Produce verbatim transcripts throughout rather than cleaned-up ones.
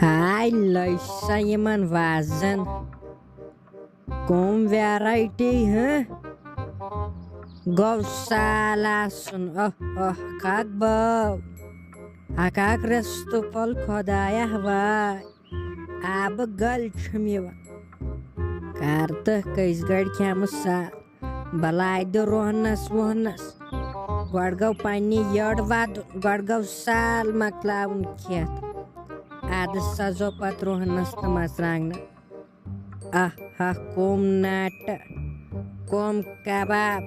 ہاے لٔج سا یِمن وازن۔ کم ویرایٹی، ہہ؟ گوٚو سال آسُن، اوہ، اوہ، اکھ اکھ بٲو، اکھ اکھ رِستہٕ پھوٚل، خۄدایا واے، آبہٕ گٔلۍ چھِم یِوان۔ کر تہٕ کٔژۍ گٔڑۍ کھٮ۪مہٕ سا، بلاے دِ روہنس ووہنس۔ گۄڈٕ گوٚو پننہِ یٔڈ ودُن، گۄڈٕ گوٚو سال مۄکلاوُن کھٮ۪تھ۔ ادٕ سا زو پتہٕ روہنس تہٕ مرژٕوانٛگنس۔ آہا، کم ناٹہٕ، کم کباب،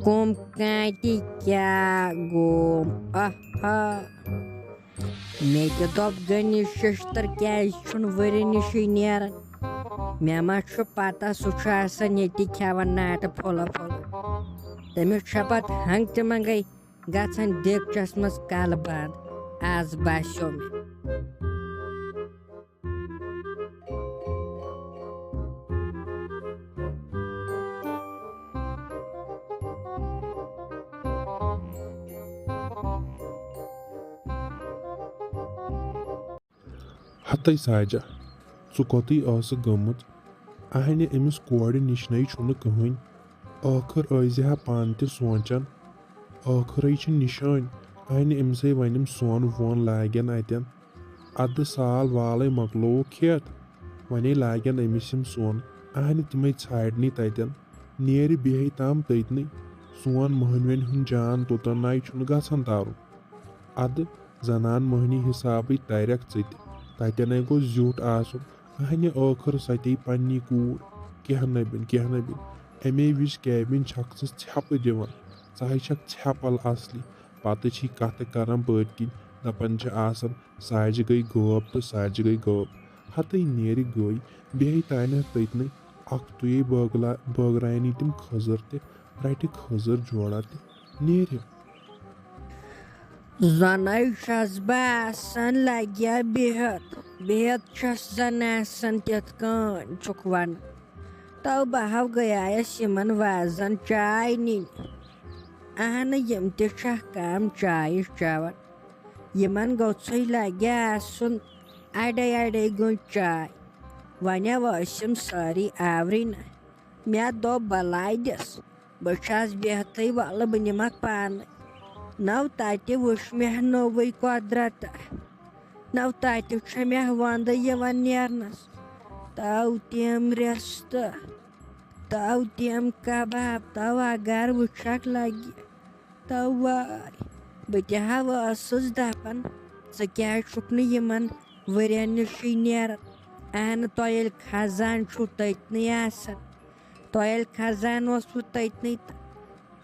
کم کانتی، کیٛاہ گوم؟ آہا۔ مےٚ تہِ دوٚپ، غنی ششتر کیٛازِ چھُنہٕ ؤرِ نِشٕے نیران؟ مےٚ ما چھُ پتہ، سُہ چھُ آسان ییٚتی کھٮ۪وان ناٹہٕ پھوٚلہ پھوٚلہ۔ تٔمِس چھےٚ پتہٕ ہنٛگ تہٕ منٛگے گژھان دیگچس منٛز کلہٕ بنٛد۔ از باسیو مےٚ۔ ہتے ساجہ، ژٕ کوٚتٕے ٲسٕکھ گٔمٕژ؟ اہنہِ، أمِس کورِ نِشنے چھُنہٕ کٕہٕنۍ۔ ٲخٕر ٲسۍ زِ ہا پانہٕ تہِ سونٛچان، ٲخٕرے چھِ نِشٲنۍ۔ اہنہِ، أمِسے وَنِم سۄن وۄن لاگن اَتٮ۪ن۔ اَدٕ سال والے مۄکلووُکھ کھٮ۪تھ، وۄنے لاگن أمِس یِم سۄن۔ اہنہِ، تِمے ژھانڈنٕے تَتٮ۪ن۔ نیرِ بیٚہہِ تام تٔتنٕے۔ سون مٔہنوٮ۪ن ہُنٛد جان توٚتن ناے چھُنہٕ گژھان ترُن۔ اَدٕ زنان مٔہنی حسابٕے ترکھ ژٕ تہِ۔ تَتٮ۪نے گوٚژھ زیُٹھ آسُن۔ اہنہِ، ٲخٕر سۄ تے پننی کوٗر۔ کینٛہہ نہ بِن، کینٛہہ نہ بِن۔ اَمے وِزِ کیبِن چھکھ ژٕ ژھٮ۪پہٕ دِوان۔ ژٕ ہے چھکھ ژھٮ۪پل اصلی۔ پتہٕ چھی کتھٕ کران پٔتۍ کِنۍ، دپان چھِ آسان، ساجہِ گٔے غٲب تہٕ ساجہِ گٔے غٲب۔ ہتٕے نیرِ گٔے، بیٚہہِ تانٮ۪تھ تٔتنٕے۔ اکھ تُیے بٲگلا-، بٲگراینی تِم کھٔزٕر تہِ، رٹہِ کھٔزٕر جوڑا تہِ نیرِ۔ زَنَے چھَس بہٕ آسان لَگیا بِہِتھ، بِہِتھ چھَس زَن آسان تِتھ کٔنۍ چھُکھ وَنان۔ تو بہٕ ہاو گٔیایَس یِمَن وازَن چاے نِنہِ۔ اَہنہٕ، یِم تہِ چھَکھ کَم چایہِ چٮ۪وان۔ یِمَن گوٚژھٕے لَگہِ آسُن اَڑے اَڑے گٲنٛٹہِ چاے۔ وۄنۍ ٲسۍ یِم سٲری آورٕے نہ۔ مےٚ دوٚپ، بَلاے دِس۔ بہٕ چھَس بِہتھٕے، وَلہٕ بہٕ نِمَکھ پانَے۔ نَو تَتہِ وٕچھ مےٚ نوٚوُے قۄدرَت۔ نَو تَتہِ چھےٚ مےٚ وَندٕ یِوان نیرنَس۔ تَو تِم رِستہٕ، تَو تِم کَباب، تَو اگر وٕچھَکھ لَگہِ۔ تَو واے، بہٕ تہِ ہا ٲسٕس دَپان، ژٕ کیٛازِ چھُکھ نہٕ یِمَن ؤرِیَن نِشٕے نیران؟ اَہنہٕ، تۄہہِ ییٚلہِ خزان چھُو تٔتنٕے آسان، تۄہہِ ییٚلہِ خزان اوسوٕ تٔتنٕے، تہٕ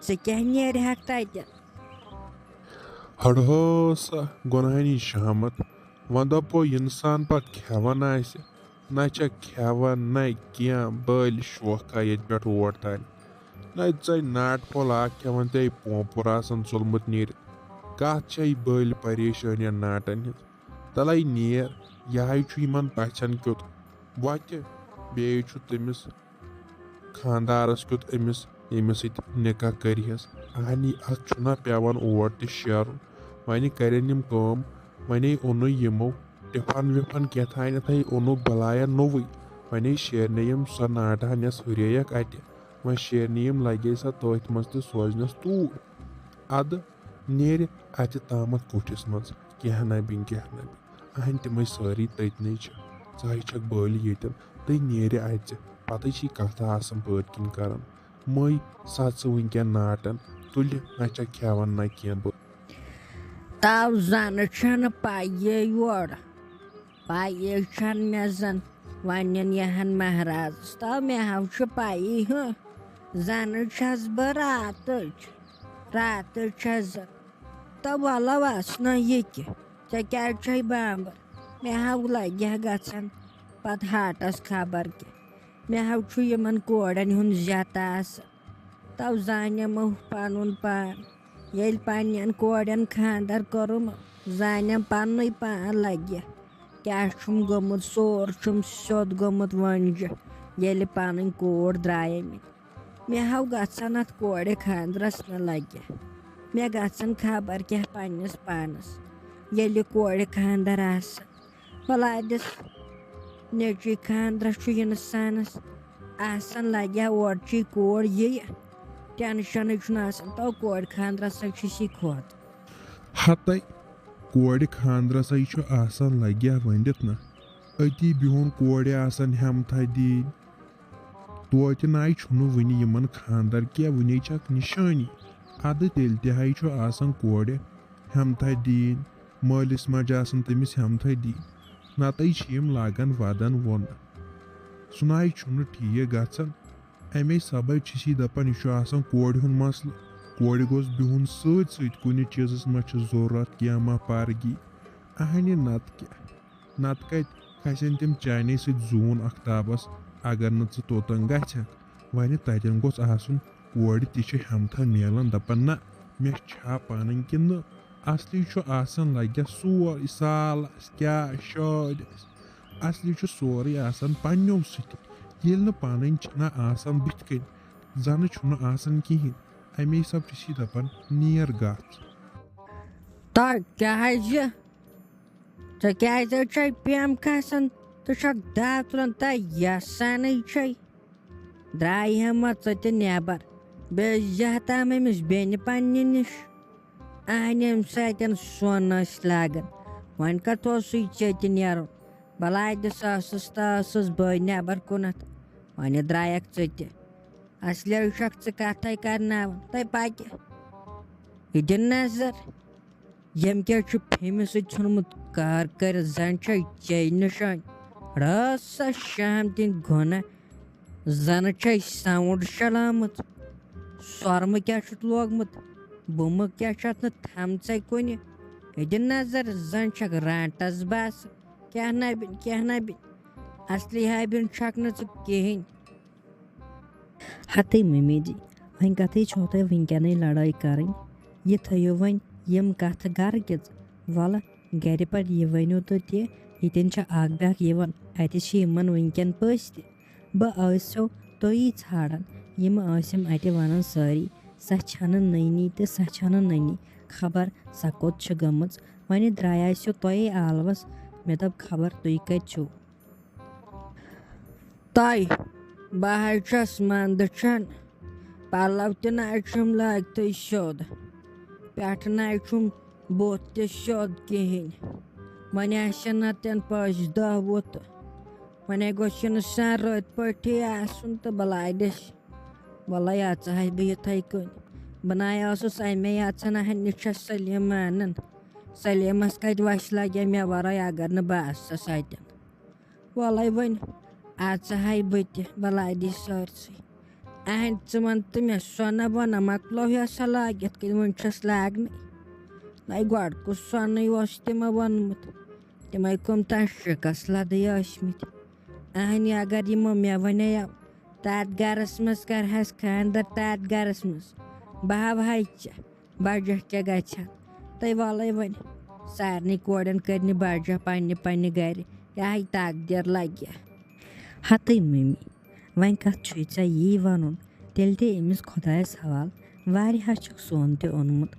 ژٕ کیٛاہ نیرِہَکھ تَتٮ۪ن؟ ہڑہو سا گۄنہانی شہمت، وۄنۍ دَپو اِنسان پَتہٕ کھٮ۪وان آسہِ، نہ چھےٚ کھٮ۪وان نہ کینٛہہ، بٔلۍ شوقہ ییٚتہِ پٮ۪ٹھ اور تانۍ۔ نہ ژَے ناٹہٕ پھوٚل اَکھ کھٮ۪وان، ژےٚ پونٛپُر آسان ژوٚلمُت نیٖرِتھ۔ کَتھ چھےٚ یہِ بٔلۍ پریشٲنی ناٹَن ہِنٛز؟ تَلَے نیر، یِہوٚے چھُ یِمَن پَژھٮ۪ن کیُتھ۔ وۄتھِ، بیٚیہِ چھُ تٔمِس خانٛدارَس کیُتھ أمِس، ییٚمِس سۭتۍ نِکاح کٔرِہَس۔ اَہنی، اَتھ چھُنہ پٮ۪وان اور تہِ شیرُن۔ وۄنۍ کَرن یِم کٲم، وۄنۍ اوٚنُے یِمو ٹِفن وِفن کیٛاہ تھانٮ۪تھَے اوٚنُکھ بَلایا نوٚوُے۔ وۄنۍ شیرنٲیِم سۄ ناٹہٕ ہن یۄس ہُرییَکھ اَتہِ۔ وۄنۍ شیرنٲیِم، لَگے سۄ تٔتھۍ منٛز تہٕ سوزنَس توٗرۍ۔ اَدٕ نیرِ اَتہِ تامَتھ کُٹھِس منٛز۔ کینٛہہ نہ بِن، کینٛہہ نہ بِن۔ اَہَن تِمَے سٲری تٔتنٕے چھِ۔ ژٕ ہے چھَکھ بٔلۍ ییٚتٮ۪ن، تہٕ نیرِ اَژِ۔ پَتہٕ چھِ کَتھٕ آسان پٲتۍ کِنۍ کَران۔ مٔے سَتھ ژٕ وٕنکٮ۪ن ناٹَن، تُلہِ نہ چھَکھ کھٮ۪وان نہ کینٛہہ بہٕ۔ تَو زَنہٕ چھَنہٕ پَیی یورٕ۔ پَیی چھَنہٕ مےٚ زَن وَنٮ۪ن یِہَن مہرازَس۔ تَو مےٚ ہاو چھُ پَیی، ہُہ۔ زَنہٕ چھَس بہٕ راتٕچ، راتٕچ چھَس زَن۔ تہٕ وَلہٕ وَس نہ یہِ کہِ، ژےٚ کیٛازِ چھَے بامبر؟ مےٚ ہاو لَگہِ ہا گژھان پَتہٕ ہاٹَس خبر کہِ۔ مےٚ ہاو چھُ یِمَن کورٮ۪ن ہُنٛد زیٚتہٕ آسان۔ تَو زانٮ۪مو پَنُن پان۔ ییٚلہِ پنٛنٮ۪ن کورٮ۪ن خانٛدر کوٚرُم، زانٮ۪م پَننُے پان لَگہِ۔ کیٛاہ چھُم گوٚمُت، سور چھُم سیوٚد گوٚمُت وۄنجہِ، ییٚلہِ پَنٕنۍ کوٗر درٛایے مےٚ۔ مےٚ ہاو گژھن اَتھ کورِ خانٛدرَس نہٕ لَگہِ۔ مےٚ گژھن خبر کیٛاہ پنٛنِس پانَس۔ ییٚلہِ کورِ خانٛدر آسہِ، بلادِس نیٚچوٗ خانٛدرَس چھُ اِنسانَس آسان لَگیا اورچی کورِ یہِ ٹٮ۪نشَنٕے چھُنہٕ آسان، تو کورِ خانٛدرَسٕے چھُ سی کھوت۔ ہَتَے کورِ خانٛدرَسٕے چھُ آسان لَگیا ؤنِتھ نہ، أتی بِہُن کورِ آسان ہٮ۪متھا دِنۍ۔ توتہِ نَے چھُنہٕ وُنہِ یِمَن خانٛدر کینٛہہ، وُنے چھَکھ نِشٲنی۔ اَدٕ تیٚلہِ تہِ ہَے چھُ آسان کورِ ہٮ۪متھا دِنۍ، مٲلِس ماجہِ آسان تٔمِس ہٮ۪متھا دِنۍ، نَتَے چھِ یِم لاگان وَدَن ووٚن۔ سُہ نَے چھُنہٕ ٹھیٖک گژھان۔ اَمے سببہٕ چھِ سی دَپان، یہِ چھُ آسان کورِ ہُنٛد مسلہٕ۔ کورِ گوٚژھ بِہُن سۭتۍ سۭتۍ، کُنہِ چیٖزَس ما چھِ ضروٗرت، کینٛہہ ما پَرگی۔ اَہَنہِ نَتہٕ کیٛاہ؟ نَتہٕ کَتہِ کھسن تِم چانے سۭتۍ زوٗن اختابَس، اگر نہٕ ژٕ توٚتَن گژھکھ۔ وۄنۍ تَتٮ۪ن گوٚژھ آسُن کورِ تہِ چھِ ہٮ۪متھا میلان، دَپان، نہ، مےٚ چھا پَنٕنۍ کِنہٕ نہٕ؟ اَصلی چھُ آسان لَگہِ سورُے سالَس کیٛاہ شٲدِس۔ اَصلی چھُ سورُے آسان پنٛنیو سۭتۍ۔ ییٚلہِ نہٕ پَنٕنۍ چھِنہ آسان بٕتھِ کَنۍ، زَنہٕ چھُنہٕ آسان کِہیٖنۍ۔ اَمے سب چھِ سی دَپان، نیر گژھ۔ تۄہہِ کیٛاہ حظ یہِ؟ ژےٚ کیٛازِ حظ چھے پیم کھسان؟ ژٕ چھکھ داترن تہ یژھانٕے چھے۔ درٛایہِ ہا ما ژٕ تہِ نٮ۪بر، بیٚیہِ زیہتام أمِس بیٚنہِ پننہِ نِش۔ اہنہِ امہِ سۭتۍ سۄن ٲسۍ لاگان، وۄنۍ کتھ اوسُے ژےٚ تہِ نیرُن؟ بلاے دِ ساسس تہٕ ٲسٕس بٲے نٮ۪بر کُنتھ، وۄنۍ درٛایکھ ژٕ تہِ۔ اصلی چھکھ ژٕ کتھے کرناوان، تۄہہِ پکہِ یہِ دِ نظر۔ ییٚمۍ کیٛاہ چھُ پھیمہِ سۭتۍ ژھُنمُت کار کٔرِتھ؟ زَن چھے چے نِشٲنۍ۔ رٲژ سا شام دِنۍ گۄنہ، زَنہٕ چھے ساوُنٛڈ شَلٲمٕژ۔ سۄرمہٕ کیٛاہ چھُتھ لوگمُت؟ بُمہٕ کیٛاہ چھَتھ نہٕ تھامژَے کُنہِ؟ یہِ دِ نظر، زَن چھَکھ رانٛٹَس باسان۔ کیٛاہ نَبِن، کیٛاہ نَبِن؟ اَصلی ہابِن چھَکھ نہٕ ژٕ کِہیٖنۍ۔ ہتٕے مٔمی جی، وۄنۍ کتھٕے چھو تۄہہِ وٕنکیٚنٕے لڑٲے کرٕنۍ؟ یہِ تھٲیِو وۄنۍ یِم کتھٕ گرٕ کِژ۔ وَلہٕ گرِ پٮ۪ٹھ یہِ ؤنِو تُہۍ تہِ، ییٚتٮ۪ن چھِ اکھ بیٛاکھ یِوان، اَتہِ چھِ یِمن وٕنکیٚن پٔژھۍ تہِ۔ بہٕ ٲسِو تُہی ژھانڈان، یِم ٲسِم اَتہِ وَنان سٲری، سۄ چھَنہٕ نٔنی تہٕ سۄ چھَنہٕ نٔنی، خبر سۄ کوٚت چھِ گٔمٕژ۔ وۄنۍ درٛایاسِو تۄہے آلوَس، مےٚ دوٚپ خبر تُہۍ کَتہِ چھِو؟ تۄہہِ، بہٕ حظ چھَس منٛدٕ چھَن، پَلو تہِ نہ حظ چھُم لٲگتھٕے سیوٚد، پٮ۪ٹھٕ نہ حظ چھُم بُتھ تہِ سیوٚد کِہیٖنۍ۔ وۄنۍ آسن نہ تٮ۪ن پٔژھۍ دَہ وُہ تہٕ وۄنۍ گوٚژھ اِنسان رٔتۍ پٲٹھی آسُن تہٕ بَلاے دِس۔ وَلَے اَژٕ ہَے بہٕ یِتھَے کٔنۍ۔ بہٕ نَے ٲسٕس اَمے اَژان، اَہَن نِش چھَس سلیٖم مانان۔ سلیٖمَس کَتہِ وَسہِ لَگہِ مےٚ وَرٲے اگر نہٕ بہٕ آسَس اَتٮ۪ن۔ وَلَے وۄنۍ اَژٕ ہَے بہٕ تہِ، بَلاے دِس سٲرسٕے۔ اَہَن ژٕ وَن تہٕ مےٚ، سۄنہ وۄنہ مۄکلو ہیسا لٲگِتھ کِنہٕ وٕنہِ چھَس لاگنَے؟ نَے گۄڈٕ کُس سۄنٕے اوس تِمو ووٚنمُت؟ تِمَے کٕم تام شِکَس لَدٕے ٲسۍمٕتۍ۔ اَہَنہِ اگر یِمو مےٚ وَنیو تَتھ گَرَس منٛز کَرٕہَس خانٛدَر، تَتھ گَرَس منٛز، بہٕ ہاوہَے ژےٚ بَجَکھ کیٛاہ گژھِ ہا۔ تہٕ وَلَے وۄنۍ سارنٕے کورٮ۪ن کٔرنہِ بَجَکھ پنٛنہِ پنٛنہِ گَرِ، یہِ ہَے تقدیٖر لَگہِ۔ ہَتٕے مٔمی، وۄنۍ کَتھ چھُے ژےٚ یی وَنُن؟ تیٚلہِ دے أمِس خۄدایَس حوال، واریاہَس چھُکھ سۄن تہِ اوٚنمُت۔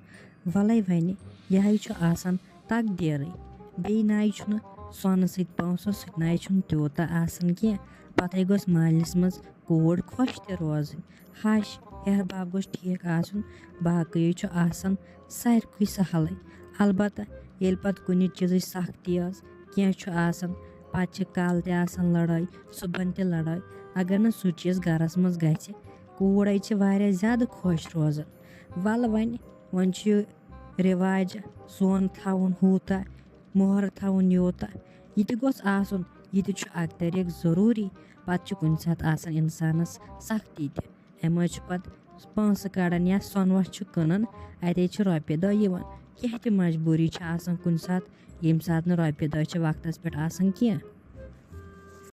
وَلَے وَنہِ، یہِ ہَے چھُ آسان تقدیٖرٕے۔ بیٚیہِ نَے چھُنہٕ سۄنہٕ سۭتۍ، پونٛسو سۭتۍ نَے چھُنہٕ تیوٗتاہ آسان کینٛہہ۔ پَتہٕ ہَے گوٚژھ مالِنِس منٛز کوٗر خۄش تہِ روزٕنۍ۔ ہَش ہِحٮ۪ر بَب گوٚژھ ٹھیٖک آسُن، باقٕے چھُ آسان ساروٕے سہلٕے۔ البتہ ییٚلہِ پَتہٕ کُنہِ چیٖزٕچ سختی ٲس، کینٛہہ چھُ آسان، پَتہٕ چھِ کالہٕ تہِ آسان لڑٲے، صُبحن تہِ لڑٲے۔ اگر نہٕ سُہ چیٖز گَرَس منٛز گژھِ، کوٗر ہَے چھِ واریاہ زیادٕ خۄش روزان۔ وَلہٕ وۄنۍ، وۄنۍ چھُ یہِ رِواج سۄن تھاوُن ہوٗتاہ، مۄہر تھاوُن یوٗتاہ۔ یہِ تہِ گوٚژھ آسُن، یہِ تہِ چھُ اَکہِ طریٖقہٕ ضروٗری۔ پَتہٕ چھُ کُنہِ ساتہٕ آسان اِنسانَس سختی تہِ۔ اَمہِ منٛز چھُ پَتہٕ پونٛسہٕ کَڑان یا سۄنہٕ وَس چھُ کٕنان، اَتے چھِ رۄپیہِ دَہ یِوان۔ کینٛہہ تہِ مجبوٗری چھِ آسان کُنہِ ساتہٕ، ییٚمہِ ساتہٕ نہٕ رۄپیہِ دَہ چھِ وقتَس پٮ۪ٹھ آسان کینٛہہ۔